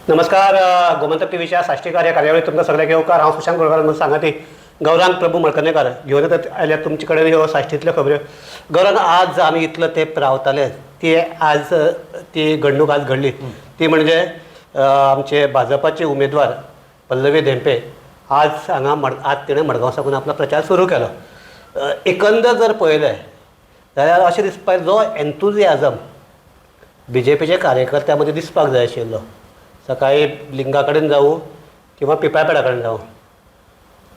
नमस्कार, गोमंतक टीव्हीच्या साश्टीकार या कार्यावळीत तुमकां सगळ्यांक येवकार. हांव सुशांत गोळकार म्हणून सांगाती गौरांग प्रभू मळकर्णेकार घेवन येतात आयल्यात तुमचे कडेन ह्यो साश्टींतल्यो खबऱ्यो. गौरांग, आज आमी इतलो तेंप रावताले ती आज ती घडणूक आज घडली, ती म्हणजे आमचे भाजपाचे उमेदवार पल्लवी धेंपे आज हांगा आज तिणें मडगांव साकून आपलो प्रचार सुरू केलो. एकंदर जर पळयलें जाल्यार अशें दिसपाक जो एन्थुजियाजम बीजेपीच्या कार्यकर्त्यां मदीं दिसपाक जाय आशिल्लो, सकाळी लिंगा कडेन जावं किंवा पिपापेडा कडेन जावं,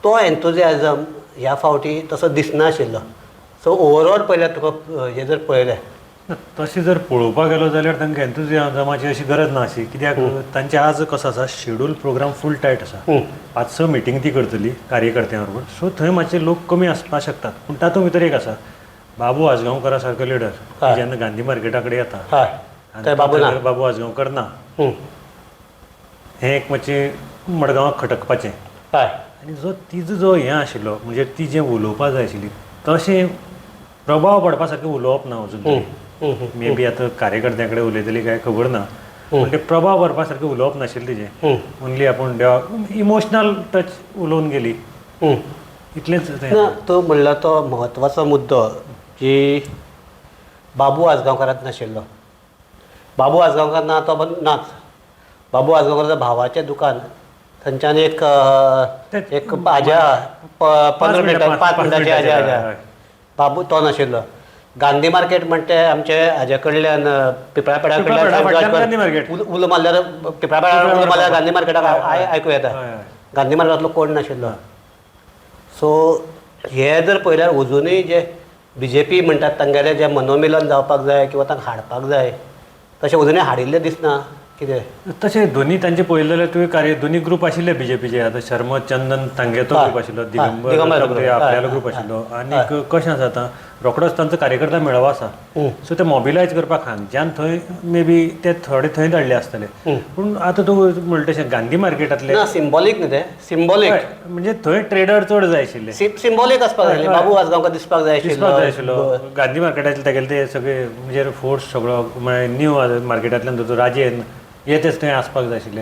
तो एन्थुजियाजम ह्या फावटी तसो दिसनाशिल्लो. सो ओवरऑल पळयल्यार तुका हें जर पळयलें ना, तशें जर पळोवपाक गेलो जाल्यार तांकां एन्थुजियाजमाची अशी गरज ना अशी, कित्याक तांचे आज कसो आसा शेड्यूल, प्रोग्राम फूल टायट आसा. 5-6 मिटींग ती करतली कार्यकर्त्यां बरोबर. सो थंय मातशे लोक कमी आसपाक शकतात. पूण तातूंत भितर एक आसा, बाबू आजगांवकरा सारको लिडर जेन्ना गांधी मार्केटा कडेन येता आनी थंय बाबू ना. थंय बाबू आजगांवकर ना, हें एक मातशें मडगांवाक खटकपाचें. आनी जो तिजो जो हें आशिल्लो, म्हणजे ती जें उलोवपा जाय आशिल्ली तशें प्रभाव पडपा सारकें उलोवप ना अजून तरी. मे बी आतां कार्यकर्त्यां कडेन उलयतली काय खबर ना, पूण ते प्रभाव पडपा सारकें उलोवप नाशिल्लें तिजें. ओनली आपूण देवाक इमोशनल टच उलोवन गेली, इतलेंच तें. ना, तो म्हणला तो म्हत्वाचो मुद्दो की बाबू आजगांवकारात नाशिल्लो. बाबू आजगांवकार ना तो नाच. बाबू आजगांवकाराच्या भावाचें दुकान थंयच्यान एक एक आज्या 15 मिनटां 5 मिनटाची आज्या आज्या बाबू तो नाशिल्लो. गांधी मार्केट म्हणटे आमचे हाज्या कडल्यान पिपळापेडा कडल्यान उलो मारल्यार, पिपळापेडा उलो मारल्यार गांधी मार्केटाक आयकूं येता. गांधी मार्केटांतलो कोण नाशिल्लो. सो हे जर पळयल्यार अजुनूय जे बीजेपी म्हणटात तांगेलें जें मनोमिलन जावपाक जाय किंवा तांकां हाडपाक जाय तशें अजुनूय हाडिल्लें दिसना. कितें तशें दोनी तांचे पळयलें जाल्यार तुवें कार्य दोनी ग्रूप आशिल्ले बीजेपीचे. आतां शर्मा चंदन तांगे तो ग्रूप आशिल्लो, दिगंबर आपल्यालो ग्रूप आशिल्लो. आनीक कशें आसा आतां रोखडोच तांचो कार्यकर्ता मेळावो आसा, सो ते मोबिलायज करपाक हांगच्यान थंय मे बी ते थोडे थंय धाडले आसतले. पूण आतां तूं म्हणटा तशें गांधी मार्केटांतले ना, सिम्बॉलीक न्ही तें, सिम्बॉलीक म्हणजे थंय ट्रेडर चड जाय आशिल्ले, सिम्बॉलीक आसपाक जाय. बाबू आजगांवकार दिसपाक जाय दिसपाक जाय आशिल्लो. गांधी मार्केटांतले तागेले ते सगळे म्हणजे फोर्स सगळो न्यू मार्केटांतल्यान तो राजेन हे तेच थंय आसपाक जाय आशिल्ले.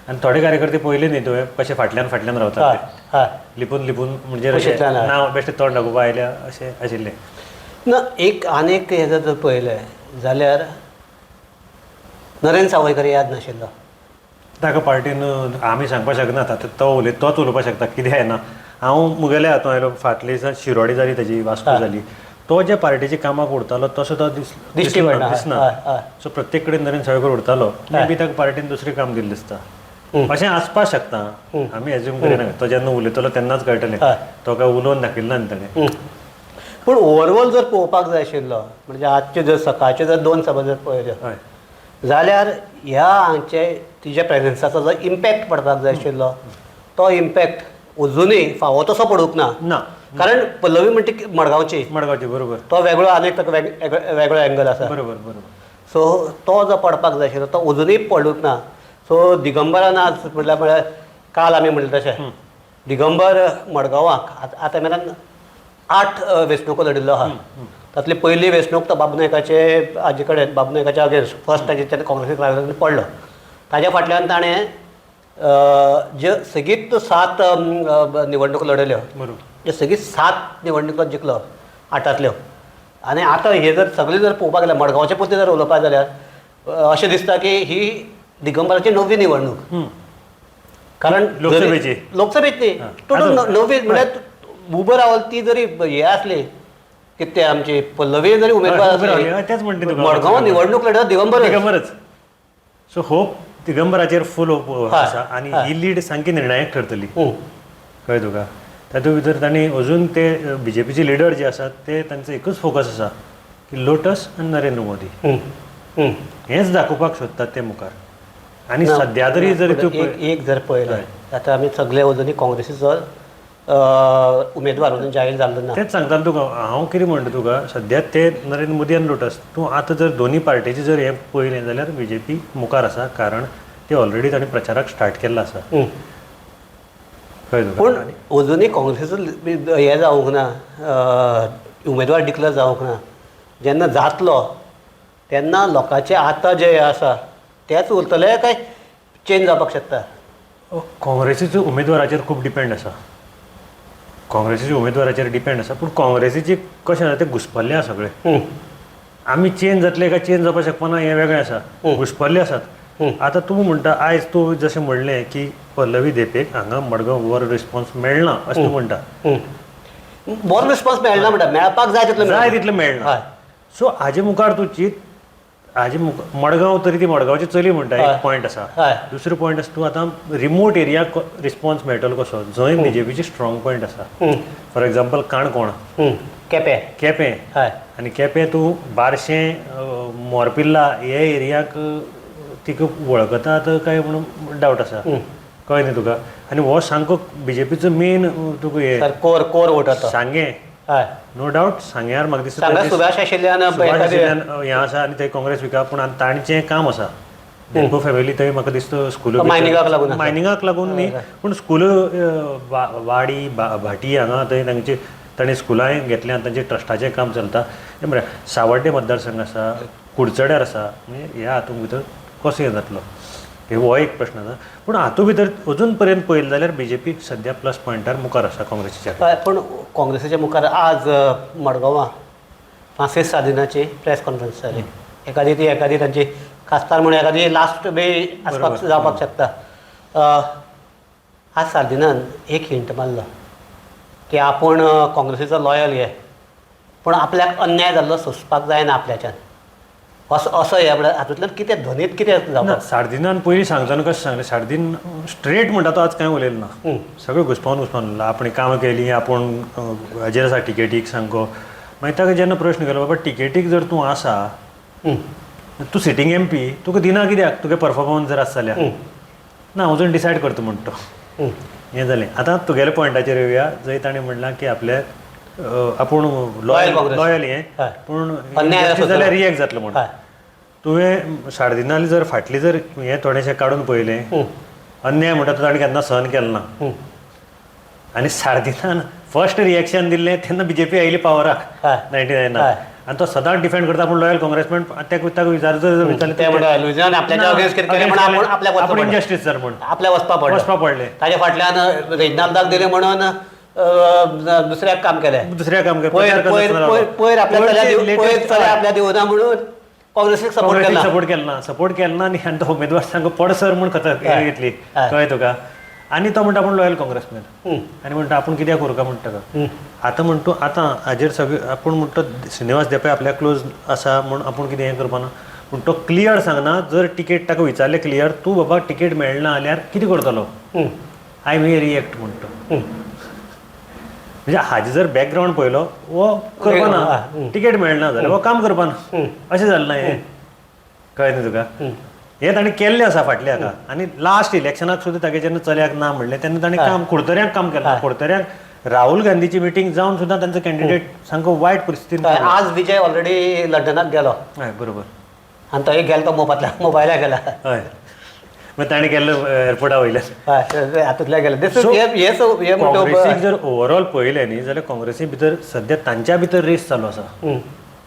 आनी थोडे कार्यकर्ते पळयले न्ही तुवें कशे फाटल्यान फाटल्यान रावतात, लिपून लिपून, म्हणजे नांव बेश्टे तोंड दाखोवपा आयल्या अशें आशिल्लें ना. एक आनीक हें जर पळयलें जाल्यार नरेंद्र सावयकर याद नाशिल्लो. ताका पार्टीन आमी सांगपाक शकना, आतां तो उलयत तोच उलोवपाक शकता कितें जायना. हांव मुगेल्या हातूंत आयलो, फाटले दिसा शिरोडी जाली ताजी, वास्को जाली, तो ज्या पार्टीच्या कामाक उरतालो तसो तो दिश्टी पडना दिसना. सो प्रत्येक कडेन नरेंद्र सावयकर उरतालो, मे बी ताका पार्टीन दुसरें काम दिल्लें दिसता, अशें आसपाक शकता. आमी एज्यूम करिना, तो जेन्ना उलयतलो तेन्नाच कळटलें, तो काय उलोवन दाखयलें ना ताणें. पूण ओवरऑल जर पळोवपाक जाय आशिल्लो म्हणजे आजच्यो जर सकाळच्यो जर दोन सभा जर पळयल्यो जाल्यार ह्या हांचे तिच्या प्रेझन्साचो जो इम्पॅक्ट पडपाक जाय आशिल्लो तो इम्पॅक्ट अजुनूय फावो तसो पडूंक ना. ना, कारण पल्लवी म्हणटा मडगांवची, मडगांवची बरोबर, तो वेगळो आनीक ताका वेगळो एंगल आसा, बरोबर बरोबर. सो तो जो पडपाक जाय आशिल्लो तो अजुनूय पडूंक ना. सो दिगंबरान आज म्हटल्यार म्हळ्यार काल आमी म्हणलें तशें दिगंबर मडगांवाक आतां मेरेन 8 वेंचणुको लडिल्लो आहा. तातली पयली वेंचणूक तो बाबू नायकाचे हाजे कडेन, बाबू नायकाच्या अगेन्स्ट फर्स्ट ताजे ताणें काँग्रेसीक रावलो पडलो. ताज्या फाटल्यान ताणें जे सेगीत 7 निवडणुको लडयल्यो, बरोबर, जे सेगीत 7 निवडणुको जिखलो 8तांतल्यो. आनी आतां हे जर सगळें जर पळोवपाक गेल्यार मडगांवचे पुरतें जर उलोवपाक जाल्यार अशें दिसता की ही दिगंबराची 9वी निवडणूक. कारण लोकसभेची लोकसभेची न्ही, टोटल 9वी म्हळ्यार उबो रावल ती जरी हे आसली कितें आमची पल्लवी जरी उमेदवार आसली तेच म्हणटा मडगांव निवडणूक लढत दिगंबर दिगंबरच. सो होप दिगंबराचेर फूल होप आसा आनी ही लीड सामकी निर्णायक ठरतली, कळ्ळें तुका. तातूंत भितर तांणी अजून ते बीजेपीचे लिडर जे आसात ते तांचो एकूच फोकस आसा की लोटस आनी नरेंद्र मोदी हेंच दाखोवपाक सोदतात ते मुखार. आनी सद्या तरी जर तूं एक जर पळयलें आतां आमी सगळे अजुनूय काँग्रेसीचो उमेदवार अजून जाहीर जाल्लो ना. तेंच सांगता तुका हांव, कितें म्हणटा तुका, सद्या ते नरेंद्र मोदी आनी लोटस तूं आतां जर दोनी पार्टीचे जर हें पळयलें जाल्यार बीजेपी मुखार आसा, कारण ते ऑलरेडी तांणी प्रचाराक स्टार्ट केल्लो आसा. कळ्ळें तुका. पूण अजुनूय काँग्रेसीचो हें जावंक ना, उमेदवार डिक्लेर जावंक ना. जेन्ना जातलो तेन्ना लोकांचे आतां जे आसा तेच उरतले काय चेंज जावपाक शकता? काँग्रेसीचो उमेदवाराचेर खूब डिपेंड आसा, काँग्रेसीच्या उमेदवाराचेर डिपेंड आसा. पूण काँग्रेसीचे कशें आसा ते घुसपल्ले आसा सगळे. आमी चेंज जातले काय चेंज जावपाक शकना हें वेगळें आसा, घुसपल्ले आसात. आतां तूं म्हणटा आयज तूं जशें म्हणलें की पल्लवी धेंपेक हांगा मडगांव बरो रिस्पॉन्स मेळना अशें तूं म्हणटा. बरो रिस्पॉन्स मेळना म्हणटा, मेळपाक जाय तितलो जाय तितलें मेळना. सो हाजे मुखार तूं चीत, हाजे मुखार मडगांव तरी ती मडगांवची चली म्हणटा, एक पॉयंट आसा. दुसरो पॉयंट आसा तूं आतां रिमोट एरिया रिस्पॉन्स मेळटलो कसो जंय बीजेपीची स्ट्रॉंग पॉयंट आसा. फॉर एग्जाम्पल काणकोण, केपें, केपें आनी केपें तूं बारशें मोरपिल्ला हे एरियाक तिका वळखतात काय म्हणून डावट आसा, कळ्ळें न्ही तुका. आनी हो सामको बीजेपीचो मेन तुका हे कोर कोर वोट आसा सांगें, नो डावट सांग्यार म्हाका दिसता सुभाष आशिल्ल्यान हें आसा आनी थंय काँग्रेस विका, पूण आनी तांचें काम आसा धेंपो फॅमिली थंय म्हाका दिसता स्कूल मायनिंगाक लागून, मायनिंगाक लागून न्ही पूण स्कूल वाडी भाटी हांगा थंय तांचे ताणें स्कुलांय घेतल्या, तांचे ट्रस्टाचें काम चलता. हें म्हळ्यार सावड्डे मतदारसंघ आसा, कुडचड्यार आसा, म्हणजे ह्या हातूंत भितर कसो हें जातलो हे हो एक प्रश्न आसा. पूण हातूंत भितर अजून पर्यंत पळयलें जाल्यार बीजेपी सद्या प्लस पॉयंटार मुखार आसा काँग्रेसीच्या. पूण काँग्रेसीच्या मुखार आज मडगांवां फ्रांसीस सार्दिनाची प्रेस कॉन्फरन्स जाली, एकादी ती एकादी तांची खासदार म्हणून एकादी लास्ट बी आसपाक जावपाक शकता. आज सार्दिनान एक हिंट मारलो की आपूण काँग्रेसीचो लॉयल हे, पूण आपल्याक अन्याय जाल्लो सोंसपाक जायना आपल्याच्यान, असो असो हे म्हळ्यार हातूंतल्यान कितें ध्वनीत कितें जावपाक. सार्दिनान पयलीं सांगतना कशें सांगलें, सार्दीन स्ट्रेट म्हणटा तो आज कांय उलयलें ना, सगळें घुसपावन घुसपावन उरला. आपणें कामां केलीं, आपूण हाजेर आसा टिकेटीक सामको. मागीर ताका जेन्ना प्रश्न केलो बाबा टिकेटीक जर तूं आसा, तूं सिटींग एम पी, तुका दिना कित्याक तुगे परफॉर्मन्स जर आसा जाल्यार ना अजून डिसायड करता म्हणटा तो. हें जालें. आतां तुगेल्या पॉयंटाचेर येवया जंय ताणें म्हणलां की आपल्या आपूण लॉयल लॉयल हें, पूण जाल्यार रिएक्ट जातलो म्हणून. तुवें सार्दिनाली जर फाटली जर हें थोडेशें काडून पळयलें, अन्याय म्हणटा तो ताणें केन्ना सहन केलो ना. आनी सार्दिनान फर्स्ट रिएक्शन दिल्लें तेन्ना बीजेपी आयली पावराक 99, आनी तो सदांच डिफेंड करता पूण लॉयल काँग्रेसमॅन. ताका विचारलें आपूण इनजस्टीस जालें म्हणून आपल्या वचपा पडलें, ताच्या फाटल्यान रेजिनाल्दाक दिलें म्हणून दुसऱ्याक काम केलें, दुसऱ्या काम केलें, पयर आपल्या दिवना म्हणून काँग्रेसीक सपोर्ट केलो ना, सपोर्ट केलो ना. आनी तो उमेदवार सामको पडसर म्हूण खत घेतली, कळ्ळें तुका. आनी तो म्हणटा आपूण लॉयल काँग्रेसमॅन आनी म्हणटा आपूण कित्याक करूं काय म्हणटा ताका. आतां म्हणटा आतां हाजेर सगळें आपूण म्हणटा श्रीनिवास धेंपे आपल्याक क्लोज आसा म्हूण आपूण कितें हें करपाना, पूण तो क्लियर सांगना. जर टिकेट ताका विचारलें क्लियर, तूं बाबा टिकेट मेळना जाल्यार कितें करतलो, I may react म्हणटा. म्हणजे हाजे जर बॅकग्रावंड पळयलो हो करपाना, टिकेट मेळना जाल्यार हो काम करपाना, अशें जालें ना हें, कळ्ळें न्ही तुका. हें ताणें केल्लें आसा फाटल्या हाका. आनी लास्ट इलेक्शनाक सुद्दां तागे जेन्ना चल्याक ना म्हणलें तेन्ना ताणें काम कुडतऱ्यांक काम केलां. कुडतऱ्यांक राहुल गांधीची मिटींग जावन सुद्दां तांचो कॅन्डिडेट सामको वायट परिस्थितीन. आज विजय ऑलरेडी लंडनाक गेलो, हय बरोबर, आनी तो एक गेलो तो मोबायलाक गेला, हय मागीर ताणें केल्लो एअरपोर्टा वयल्यान, हय हातूंतल्यान गेलो. काँग्रेसीक जर ओवरऑल पळयलें न्ही जाल्यार काँग्रेसी भितर सद्या तांच्या भितर रेस चालू आसा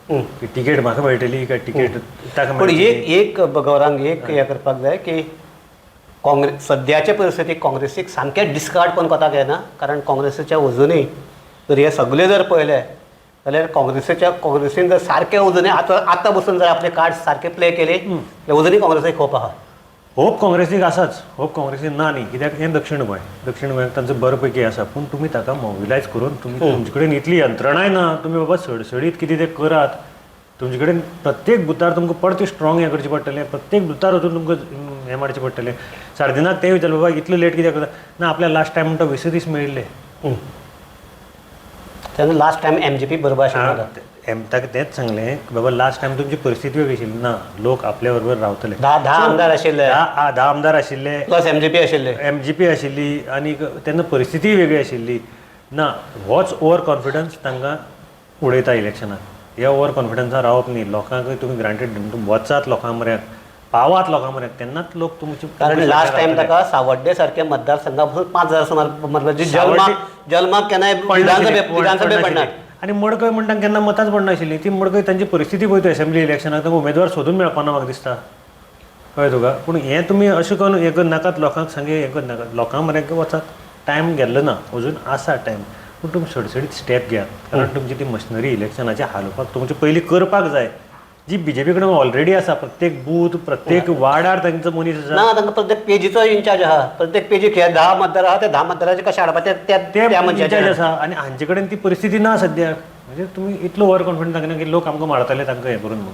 की टिकेट म्हाका मेळटली काय टिकेट ताका. पूण एक एक गौरांग एक हें करपाक जाय की काँग्रेस सद्याचे परिस्थितीक काँग्रेसीक सामकें डिस्कार्ड करून कोताक येना, कारण काँग्रेसीच्या अजुनूय जर हे सगळे जर पळयले जाल्यार काँग्रेसीन जर सारकें अजुनूय आतां आतां बसून जर आपले कार्ड सारके प्ले केले जाल्यार अजुनूय काँग्रेसीक होप आसा. होप काँग्रेसीक आसाच, होप काँग्रेसीक ना न्ही, कित्याक हें दक्षिण गोंय, दक्षिण गोंयाक तांचो बरो पैकी आसा, पूण तुमी ताका मोबिलायज करून तुमी तुमचे कडेन इतली यंत्रणाय ना, तुमी बाबा सडसडीत कितें तें करात. तुमचे कडेन प्रत्येक बुथार तुमकां परतें स्ट्रॉंग हें करचें पडटलें, प्रत्येक बुथार वचून तुमकां हें मारचें पडटलें. सार्दिनाक तें विचारलें बाबा इतलें लेट कित्याक करता, ना आपल्या लास्ट टायम म्हणटा 20 दीस मेळिल्ले तेन्ना लास्ट टायम एमजीपी बरोबर आशिल्लो. ताका तेंच सांगलें बाबा लास्ट टायम तुमची परिस्थिती वेगळी आशिल्ली ना, लोक आपल्या बरोबर रावतले. 10 आमदार आशिल्ले, 10 आमदार आशिल्ले प्लस एमजीपी आशिल्ले, एमजीपी आशिल्ली, आनी तेन्ना परिस्थितीय वेगळी आशिल्ली ना. होच ओवर कॉन्फिडन्स तांकां उडयता इलेक्शनाक. ह्या ओवर कॉन्फिडन्सान रावप न्ही, लोकांक तुमी ग्रांटेड वचात लोकां म्हऱ्यात, पावात लोकां म्हऱ्यात, तेन्नाच लोक तुमचे. कारण लास्ट टायम ताका सावड्डे सारके मतदारसंघा 5,000 सुमार मतलब जल्माक केन्नाय विधानसभे पडना. आनी मडकय म्हणटा केन्ना मतांच पडनाशिल्ली ती मडकय. तांची परिस्थिती पळयता असेंब्ली इलेक्शनाक तांकां उमेदवार सोदून मेळपाना म्हाका दिसता. कळ्ळें तुका? पूण हें तुमी अशें करून हें करनाकात, लोकांक सांगे हें करनाकात, लोकां म्हऱ्याक वचात, टायम गेल्लो ना, अजून आसा टायम, पूण तुमी सडसडीत स्टेप घेयात, कारण तुमची ती मशिनरी इलेक्शनाची हालोवपाक तुमचे पयलीं करपाक जाय, जी बीजेपी कडेन ऑलरेडी आसा. प्रत्येक बूथ, प्रत्येक वार्डार तांचो मनीस आसा. ना, तांकां प्रत्येक पेजीचो इन्चार्ज आहा. प्रत्येक पेजीक हे 10 मतदार आहा, त्या 10 मतदाराचे कशें हाडपाचे त्या ते त्या इन्चार्ज मनशाचे आसा आनी हांचे कडेन ती परिस्थिती ना सद्याक. म्हणजे तुमी इतलो ओवर कॉन्फिडंट दाखयना की लोक आमकां मारतले तांकां हें करून म्हणून.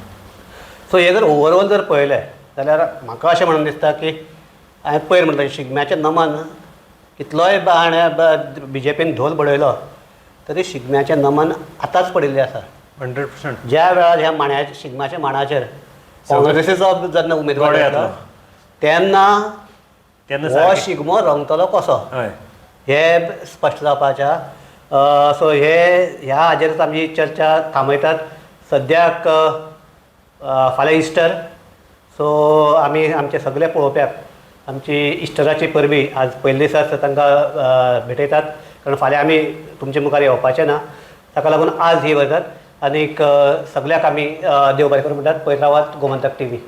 सो हे जर ओवरऑल जर पळयलें जाल्यार म्हाका अशें म्हणून दिसता की हांवें पयर म्हणलें, शिगम्याचें नमन कितलोय हाणें बीजेपीन धोल बडयलो तरी शिगम्याचें नमन आतांच पडिल्लें आसा. 100%. ज्या वेळार ह्या माण्याचे, शिगम्याच्या माणाचेर काँग्रेसीचो जेन्ना उमेदवार गडो येतलो येतलो. तेन्ना तेन्ना हो सारकें. शिगमो रंगतलो कसो हय हे स्पश्ट जावपाचें. सो हे ह्या हाजेरच आमची चर्चा थांबयतात सद्याक. फाल्यां इस्टर, सो आमी आमचे सगळे पळोवप्याक आमची इस्टराची परबी आज पयले दिसाच तांकां भेटयतात, कारण फाल्यां आमी तुमचे मुखार येवपाचे ना. ताका लागून आज ही वतात आनीक सगळ्याक आमी देव बरें करूं म्हणटात. पळयत रावात गोमंतक टीव्ही.